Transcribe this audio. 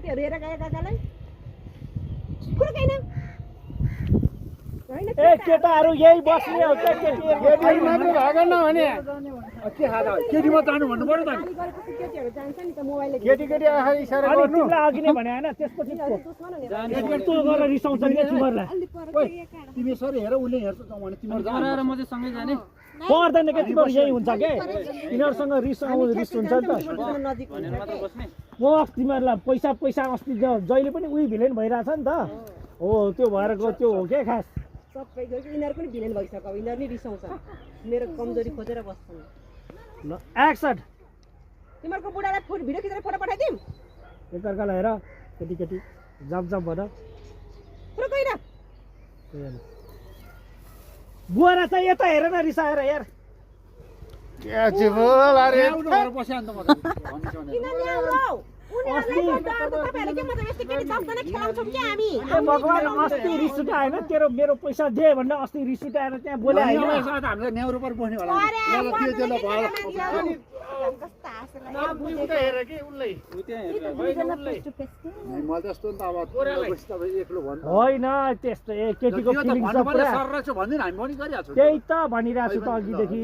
केटीहरू हेर गए काकालाई कुरो कैन ए केटाहरू यही बस्ने हो क्या केटीहरू केटी मात्र भागेन भने के खादा केटीमा जानु भन्नु पर्यो त गाली गरेपछि केटीहरू जान्छ नि त मोबाइलले केटी केटी आखा इसारा अनि गर्नु तिमीलाई अघि नै भने होइन त्यसपछि तँ गरेर रिसाउँछ नि तिमीहरूलाई तिमी सरी हेर उसले हेर्छ भने तिम्रो जान र म चाहिँ सँगै जाने पर्दैन के तिमीहरू यही हुन्छ के तिनीहरूसँग रिस हुन्छ नि त नजिक भनेर मात्र बस्ने म तिमीहरूलाई पैसा अस्ति जहिले पनि उही भिलेन भइरहेछ नि त हो त्यो भएर त्यो हो के खास सबैको यिनीहरू पनि भिलेन भइसक्यो यिनीहरू नि रिसाउँछ मेरो कमजोरी खोजेर बस्छन् ल एक्सन तिमीहरूको बुढालाई भिडियो खिचेर फोटो पठाइदिउँ एकअर्कालाई हेर केटी केटी जप भन कुरो कैन बुहारा चाहिँ यता हेर न रिसाएर यार के जिबल अरे बस्या अन्त म त किन ल्याउँ उनीहरूलाई तपाईहरुले के मतलब यस्तो केटी 10 जना खेलाउँछौँ के हामी ए भगवान अस्ति रिस उठाएन तेरो मेरो पैसा दे भनेर अस्ति रिस उठाएर त्यहाँ बोले होइन हामीले नेउरो पर बस्ने होला ल के त्यसले भयो कस्ता आशा हेर के उल्लै लाग्यो मैले त्यस्तो नि त अब तपाईँ एक्लो भन्नु होइन त्यस्तो ए केटीको फिलिङ छ पुरा सर रहेछ भन्दिन हामी पनि गरिहाल्छौँ त्यही त भनिरहेको छु त अघिदेखि